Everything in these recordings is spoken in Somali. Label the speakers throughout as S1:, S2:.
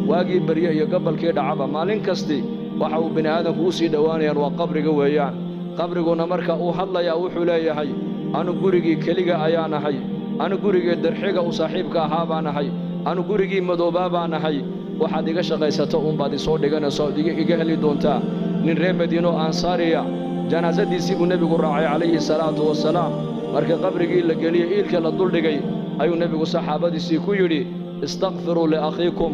S1: Waagii barye iyo gabalkii dhacaba, maalin kasti waxa uu bini aadamku u sii dhowaanayaan waa qabriga weeyaan. Qabriguna marka uu hadlayaa wuxuu leeyahay: anu gurigii keliga ayaan ahay, anu gurigii darxiga u saaxiibka ahaa baan ahay, anu gurigii madoobaa baan ahay. Waxaad iga shaqaysato uunbaad isoo dhiganayso ood iga heli doontaa. Nin reer Madiino Ansaariya janaasadiisii buu nebigu raacay calayhi salaatu wasalaam. Markii qabrigii la geliyey, iilka la duldhigay, ayuu nebigu saxaabadiisii ku yidhi: istakfiruu liakhiikum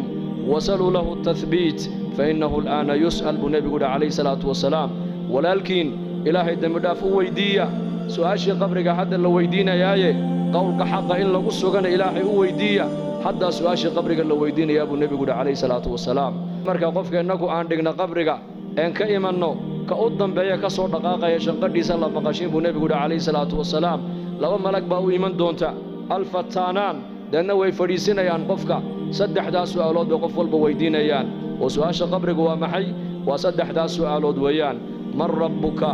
S1: wasaluu lahu tahbiit fa innahu al'aana yus'al, buu nebigu yidhi calayhi salaatu wasalaam. Walaalkiin Ilaahay dembidhaaf u weyddiiya, su'aashii qabriga hadda la weyddiinayaaye qowlka xaqa in lagu sugana Ilaahay u weyddiiya, haddaa su'aashii qabriga la weyddiinayaa, buu nebigu yidhi calayhi salaatu wasalaam. Marka qofka innagu aan dhigna qabriga een ka imanno, ka u dambeeya ka soo dhaqaaqaya shanqadhiisa la maqashin, buu nebigu yidhi calayhi salaatu wasalaam. Laba malag baa u iman doonta, alfataanaan, deedna way fadhiisinayaan qofka. Saddexdaas su'aalood bay qof walba weyddiinayaan. Oo su'aasha qabrigu waa maxay? Waa saddexdaas su'aalood weeyaan: man rabbuka,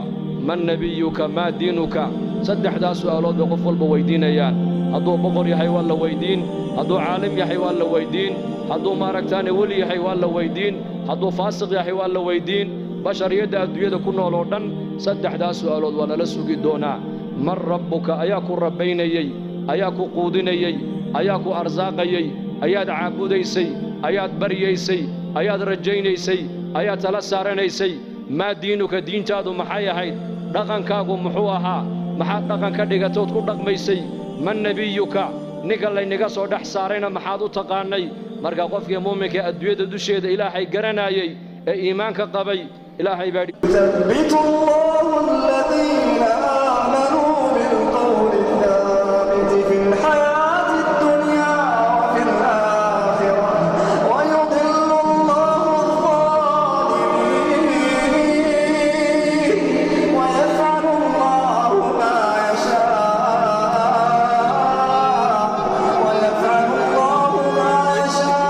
S1: man nebiyuka, maa diinuka. Saddexdaas su'aalood bay qof walba weyddiinayaan. Hadduu boqor yahay waa la weyddiin, hadduu caalim yahay waa la weyddiin, hadduu maaragtaane weli yahay waa la weyddiin, hadduu faasiq yahay waa la weyddiin. Bashariyadda adduunyada ku nool oo dhan saddexdaas su'aalood waa lala sugi doonaa. Man rabbuka, ayaa ku rabbaynayey, ayaa ku quudinayey, ayaa ku arsaaqayey, ayaad caabudaysay, ayaad baryaysay, ayaad rajaynaysay, ayaad tala saaranaysay? Maa diinuka, diintaadu maxay ahayd? Dhaqankaagu muxuu ahaa? Maxaad dhaqan ka dhigatood ku dhaqmaysay? Man nebiyuka, ninka laynaga soo dhex saarayna maxaad u taqaannay? Marka qofkii muuminka adduunyada dusheeda Ilaahay garanaayey ee iimaanka qabay, Ilaahay baa
S2: يثبت الله الذين آمنوا بالقول الثابت في الحياة الدنيا وفي الآخرة ويضل الله الظالمين ويفعل الله ما يشاء، ويفعل الله ما يشاء.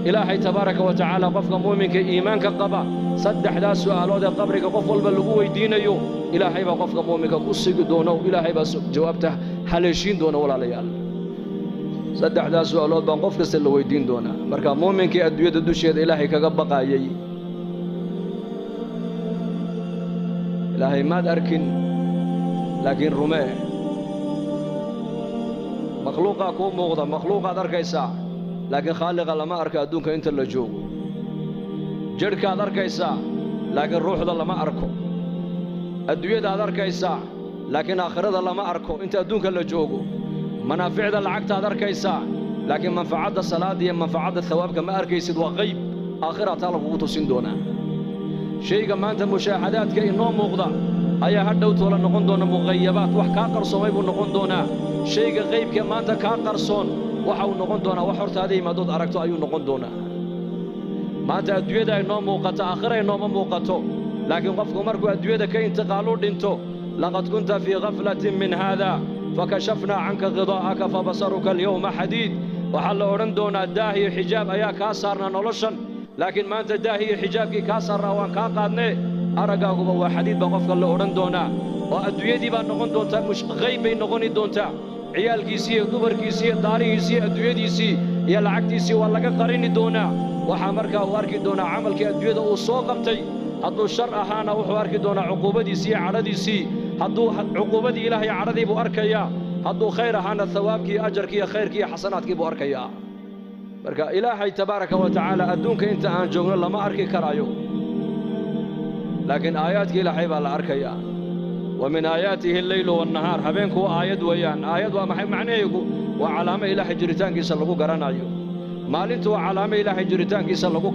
S1: Ilaahay tabaaraka wa tacaala qofka muuminka iimaanka qaba saddexdaas su'aalood ee qabriga qof walba lagu weyddiinayo, Ilaahay baa qofka muuminka ku sigi doona, Ilaahay baa jawaabta haleeshiin doona. Walaalayaal, saddexdaas su'aalood baan qof kasta la weyddiin doonaa. Marka muuminkii adduunyada dusheeda Ilaahay kaga baqaayay, Ilaahay maad arkin laakiin rumee. Makhluuqaa kuu muuqda, makhluuqaad arkaysaa, laakiin khaaliqa lama arko adduunka inta la joogo. Jidhkaad arkaysaa, laakiin ruuxda lama arko. Adduunyadaad arkaysaa, laakiin aakhirada lama arko inta adduunka la joogo. Manaaficda lacagtaad arkaysaa, laakiin manfacadda salaadda iyo manfacadda thawaabka ma arkaysid, waa qayb aakhira taa lagugu tusin doonaa. Shayga maanta mushaahadaadka inoo muuqda ayaa hadhow toola noqon doona muqayabaad, wax kaa qarsoomay buu noqon doonaa. Shayga qaybka maanta kaa qarsoon waxa uu noqon doonaa wax hortaada yimaadood aragto ayuu noqon doonaa. Maanta adduunyada ay noo muuqato, aakhira ay nooma muuqato, laakiin qofku markuu adduunyada ka intiqaalu dhinto, laqad kunta fii khaflatin min haada fakashafnaa canka khidaa'aka fabasaruka alyawma xadiid. Waxaa la odhan doonaa: daah iyo xijaab ayaa kaa saarnaa noloshan, laakiin maanta daah iyo xijaabkii kaa saarnaa waan kaa qaadnee, araggaaguba waa xadiid, baa qofka la odhan doonaa. Oo adduunyadii baa noqon doontaa qayb bay noqoni doontaa. Ciyaalkiisii iyo dumarkiisii iyo daarihiisii iyo adduunyadiisii iyo lacagtiisii waa laga qarini doonaa. Waxaa markaa uu arki doonaa camalkii adduunyada uu soo qabtay. Hadduu shar ahaana, wuxuu arki doonaa cuquubadiisii iyo cadhadiisii. Hadduu cuquubadii Ilaahay cadhadii buu arkayaa. Hadduu khayr ahaana, thawaabkii, ajarkii iyo khayrkii iyo xasanaadkii buu arkayaa. Marka Ilaahay tabaaraka wa tacaala adduunka inta aan joogno lama arki karaayo, laakiin aayaadka Ilaahay baa la arkayaa. Wa min aayaatihi alleylu waannahaar. Habeenku waa aayad weeyaan. Aayad waa maxay macnaheegu? Waa calaamo Ilaahay jiritaankiisa lagu garanayo. Maalintu waa calaamo Ilaahay jiritaankiisa lagu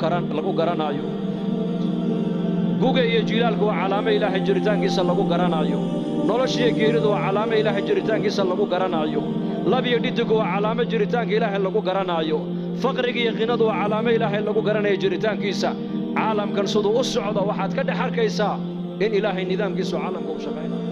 S1: garanayo. Guga iyo jiilaalku waa calaamo Ilaahay jiritaankiisa lagu garanayo. Noloshiyo geeridu waa calaamo Ilaahay jiritaankiisa lagu garanayo. Lab iyo dhitigu waa calaamo jiritaanka Ilaahay lagu garanayo. Faqriga iyo qinadu waa calaamo Ilaahay lagu garanayo jiritaankiisa. Caalamkan siduu u socdo waxaad ka dhex arkaysaa in Ilaahay nidaamkiisu caalamka u shaqaynayo.